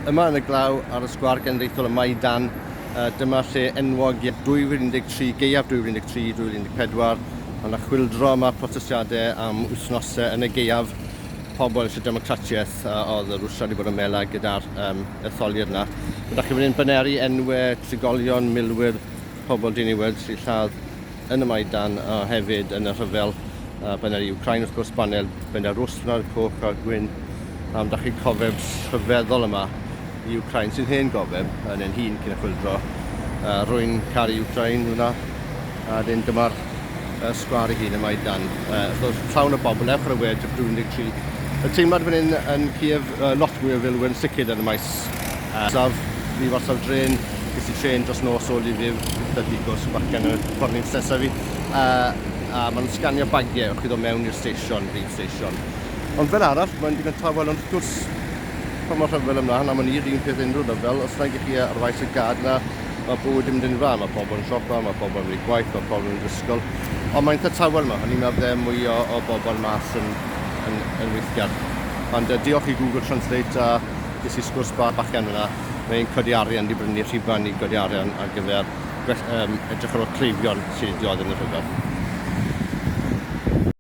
Yma yn y glaw ar y Sgwâr Genedlaethol y Maidan, dyma lle enwog 2013, gaeaf 2013, 2014. Mae yna chwyldro yma, protestiadau am wythnosau yn y gaeaf. Pobl eisiau democratiaeth, a oedd y Rwsia wedi bod yn mela gyda'r etholiad yna. Ydych chi'n mynd baneri, enwau, trigolion, milwyr, pobl diniwed sy'n lladd yn y Maidan a hefyd yn y rhyfel baneri Wcráin wrth gwrs, banel Belarus fyna, coch a gwyn. Am da chi cofeb rhyfeddol yma i Wcráin sy'n hen gofeb yn ein hun cyn y chwyldro. Rwy'n caru Wcráin fyna. A dyn dyma'r sgwâr ei hun y Maidan. Wrth gwrs, llawn o bobl, ewch ar y we, 2013. Y teimlad fan hyn yn Kiev, lot mwy o filwyr yn sicr yn y maes Saf, fi orsaf dren, ges i trên dros nos o Lviv, eitha digos, bachgen y ffordd ni'n nesaf fi. A maen nhw'n sganio bagiau wrth chi ddod mewn i'r stesion, brif stesion. Ond fel arall, mae'n digon tawel, ond wrth gwrs, pan mae rhyfel ymlaen, a mae'n i'r un peth unrhyw rhyfel, os nag i chi ar faes y gad na, mae bywyd yn mynd yn dda, mae pobl yn siopa, mae pobl yn mynd i gwaith, mae pobl yn mynd i'r ysgol. Ond mae'n eitha tawel yma, o'n i'n meddwl bydde mwy o bobl mas yn weithgar. Ond diolch i Google Translate a ges i sgwrs bach bachgen fyna, mae'n codi arian di brynu rhuban i godi arian ar gyfer edrych ar ôl cleifion sydd wedi dioddef yn y rhyfel.